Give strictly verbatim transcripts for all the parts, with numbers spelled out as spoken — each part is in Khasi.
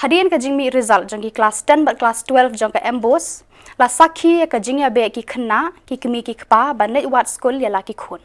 Hadien ka jingmih result jong ki klas ten bad klas twelve jong ka MBOSE, la sakhi ïa ka jingïabeh ki khynnah, ki kmie ki kpa ban leit wad skul ïa la ki khun.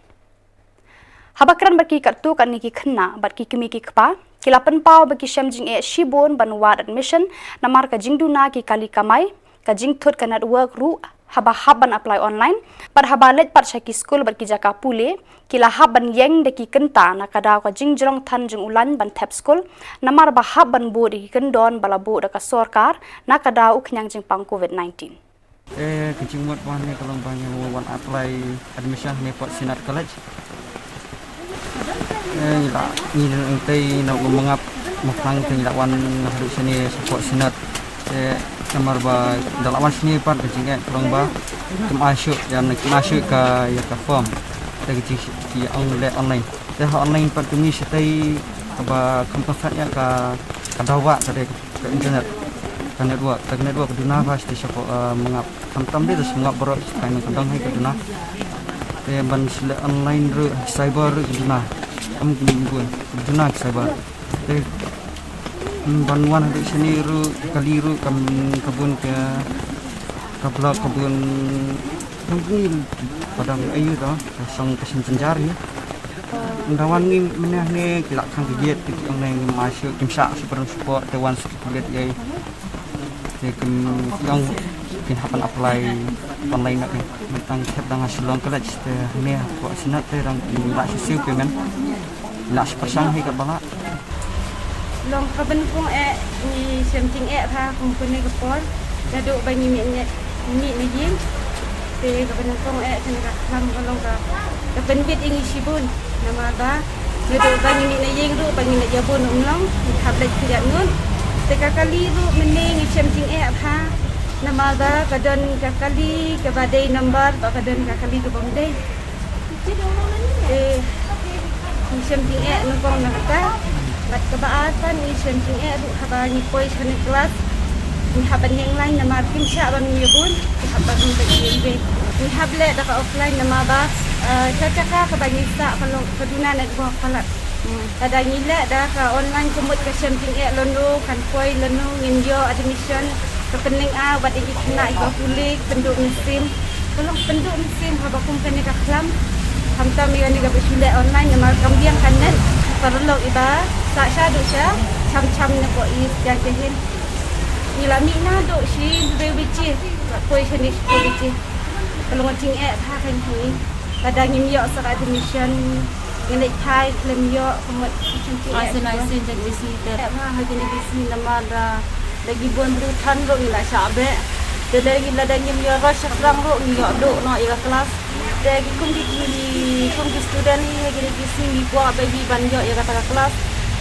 Haba kren bad ki katto katne ki khynnah bad ki kmie ki kpa, ki la pynpaw ba ki shem jingeh shibun ban wad admission namar ka jingduna ki kali kamai, ka jingthut ka network ruh haba hap ban apply online, bad haba leit pat sha ki skul bad ki jaka pule, ki la hap ban ïeng da ki kynta na ka daw ka jingjrong than jong u lain ban thep skul, namar ba hap ban bud ïa ki kyndon ba la buh da ka sorkar na ka daw u khñiang jingpang COVID nineteen. Eh, ka jingmut ba ne ka long ba ngi wan apply admission ne Fort Synod College. Eh, ngi la, ngi nang tei na u mangap maplang te ngi la wan na haduh sini support Synod. Eh, namar ba da la wan sini pat ka jingeh ka long ba kam ai shuh, ïa na kam ai shuh ka, ïa ka form. Te ka jing ïa ong le online. Te ha online pat kami shatei ba kam pynsan ïa ka, ka dawa ka dei ka internet, ka network, ka network ka duna ba shatei sha ko, eh, mangap. Khamtam dei da sha mangap baroh shatei nang ka dang hai ka duna. Te ban shu leh online ruh, cyber ruh ka duna. Kam kin bun, ka duna ka cyber. Te ban wan haduh shane ruh, kali ruh kam ka bun ka, ka block ka bun, kam kin padang ayu to, ka song ka song jenjar ni. Ynda wan ngi mynne ne ki la khang ki giat ki ong ne ngi ma shu kim shah shu pyrshah support te wan shu ki giat ïa. Te kim ong kin hap ban apply online na ki. Mynta thep dang ha Shillong College te ne ko Synod te dang la shu siew payment. La shu pyrshang hi ka bala. Long ka ban pung eh ngi shem jingeh bha kum kane ka por. Naduh ba ngi mih ne, mih ne ïing. Te ka ban pung eh kane ka khlam ka long ka, ka pynbit ïa ngi shibun. Namar ba naduh ba ngi mih ne ïing ruh ba ngi ne ïa bun um long, ngi hap leit khyndiat ngut. Te ka kali ruh mynne ngi shem jingeh bha. Namar ba ka don ka kali kaba dei number, ba ka don ka kali kaba ym dei. Eh, ngi shem jingeh nyngkong na kata. Bad kaba ar pat ngi shem jingeh ruh haba ngi poi shane klas. Ngi hap ban ïeng lain namar kim shah ban ïa bun, ngi hap ban ïeng lain. Ngi hap leh da ka offline namar ba, eh, ka jaka kaba ngi sah ka long ka duna network palat. Lada ngi leh da ka online ka mut ka shem jingeh lano, kan poi lano, ngin ïoh admission, ka pynlyngngoh bad ïa ki khynnah kiba pule, pynduh mynsiem. Ka long pynduh mynsiem haba kum kane ka khlam. Khamtam ïa kane kaba shu leh online namar kam biang ka net. Paralok iba sah shaduh sha Cham Cham ne ko i Jain Jahin. Ngi la mih naduh shi hynriew baje, poi shane shi hynriew baje. Ka long jingeh bha ka ngi. Lada ngim ïoh sa ka admission, ngin leit phai khlem ïoh ka mut ka jingeh. Ai, sien ai sien jong ki sngi te. Eh, bha ha kine ki sngi namar da, da ki bun briew than ruh ngi la shah beh. Te da ngi, lada ngim ïoh rush shaphrang ruh ngi ïoh duh noh ïa ka klas. Te ki kum ki, ki, kum ki student hi ha kine ki sngi ngi kwah bha hi ban ïoh ïa kata ka klas.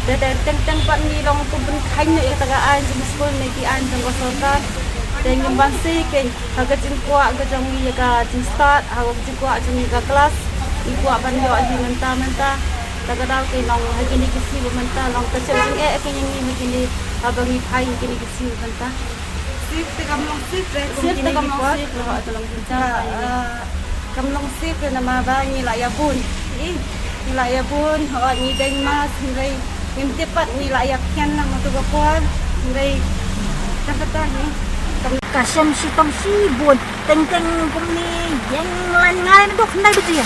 Te, te teng teng pat ngi long kum pynkheiñ noh ïa kata ka aiñ jong ka skul ne ki aiñ jong ka sorkar. Te ngim banse kein. Ha ka jingkwah ka jong ngi ïa ka jingstad, ha ka jingkwah jong ngi ïa ka klas, ngi kwah ban ïoh hi mynta mynta. Ta ka daw kei nong ha kine ki sngi ba mynta long ka shem jingeh kei ïa ngi ha kine, haba ngi phai ha kine ki sngi ba mynta. Sif te kam long sif re, sif te kam long sif re, ha ka long jingeh. Kam long sif re namar ba ngi la ïa bun. Ih, ngi la ïa bun, hooid ngi deng mask, hynrei ngim tip pat ngi la ïa khian lang hato ka por, hynrei tang kata ngi. Ka shem shitom shibun, teng teng kumne ïeng lain ngai naduh khyndai baje.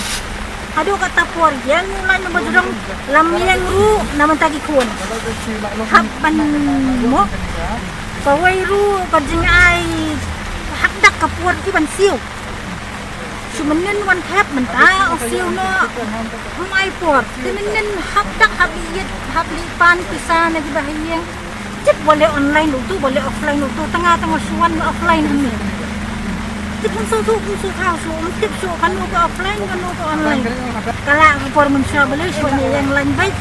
Haduh kata por ïeng lain ba jrong lam ïeng ruh na mynta ki khun. Hap ban mo. Kawei ruh ka jingai hap dak ka por ki ban siew. Shu mynnin wan thep mynta u siew noh. Hum ai por. Te mynnin hap dak hap ïit hap lih pan pisa na ki ba ha ïing. Tip ba leh online ruh tu, ba leh offline ruh tu. Tang nga tang nga shu wan offline hangne. Tip hum shu tu, hum shu thaw shu, hum tip shu kano ka offline, kano ka online. Ka lah ka por mynshuwa balei shu wan ïeng lain beit.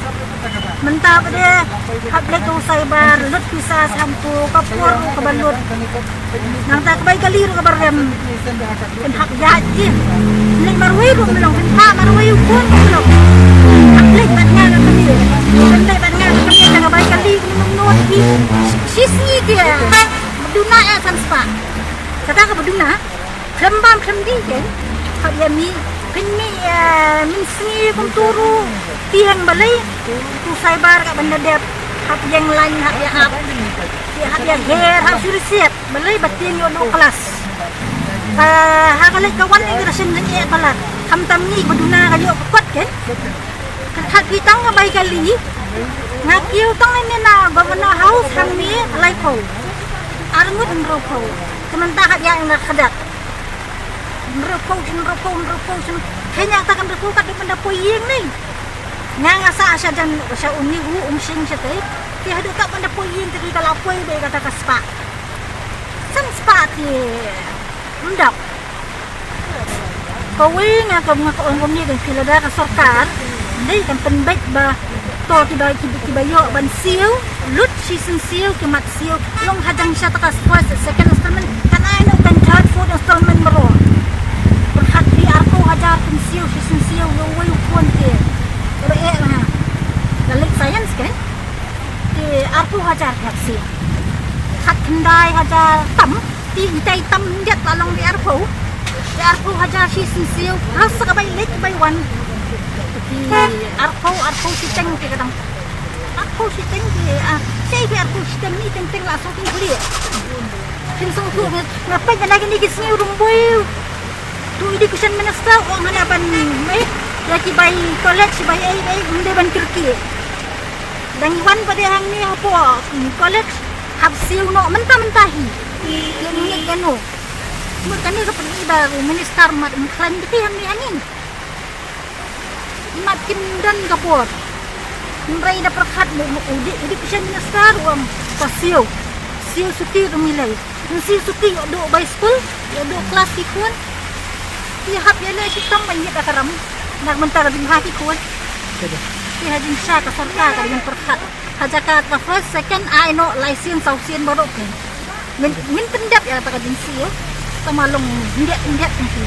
Mynta ba dei hap leit u cyber, lut pisa shampoo, ka por ruh kaba lut. Nangta ka bai kali ruh kaba rem. Pynhap ïaid ji. Leit marwei ruh mlong, pynhap marwei u khun ruh mlong. Hap leit bad nga ka kmie. Pynleit bad nga ka kmie, ka bai kali ruh mlong ki. Shi sngi ki. Duna ïa san spah. Kata kaba duna. Khlem bam khlem dih kein. Hap ïa mih, phin mih ïa mynsngi kumtu ruh. Phi hang balei. Tu cyber ka ban da dep. Hap ïeng lain, hap ïa hap. Hap ïa gher, hap shu receive. Balei ba tieng ïoh noh klas. Ka ha ka leit ka wan ïa ka ration jingeh palat. Khamtam ngi ba duna ka ïoh ka kot kan. Kan khat phi tang ka bai kali. Nga kiew tang ne na Governor House hangne laiphew. Arngut hynriewphew. Ka mynta hap ïa nga khadat. Hynriewphew, hynriewphew, hynriewphew. Kynja ta kan hynriewphew kat dei ban da poi ïing ne. Nga nga sa sha jan sha uni u um sing sha te. Te haduh ta ban da poi ïing te ki ta la poi be kata ka spah. San spah te ndap. Kawei nga ka nga ka ong kumne kan phi lada ka sorkar. Dei kan pynbeit ba to ki ba ki ba ïoh ban siew lut shisien siew ki mat siew. Long hajang sha ta ka first second installment kan ai no kan third fourth installment maro. Pyrkhat phi arphew hajar pynsiew shisien siew ïa uwei u khun te. Ba eh la. Ka leit science kan. Te arphew hajar hap siew. Khat khyndai hajar tam. Te itai tam hyndiat la long di arphew. Di arphew hajar shisien siew. Ras ka bai leit bai wan. Te arphew arphew shiteng te ka dang. Arphew shiteng te ah. Sei te arphew shiteng ni teng teng la song kin kuliah. Kin song tu nga peit na kini ki sngi rumbui. Tu education minister ong hana ban eh. Ïa ki bai college bai ei ei ym dei ban kyrkieh. Dang wan pat hangne hapoh college hap siew noh mynta mynta hi. Ïa ngi ïa no. Mut kane ka pynïaid ba u minister mat um khlaiñ te hangne hangne. Mat kim don ka por. Hynrei da pyrkhat mo mo u di u di pisa minister u ong ka siew. Siew suki ka milai. Siew suki ïoh duk bai skul, ïoh duk klas ki khun. Ki hap ïa leh ki tam ban ïa ka ram. Nak mynta ka jingha ki khun. Ki ha jingsha ka sorkar ka jingpyrkhat. Ha jaka ka first, second, ai noh lai sien saw sien baroh ki. Ngin ngin pyndep ïa kata ka jingsiew. Tama long hyndiat hyndiat ki.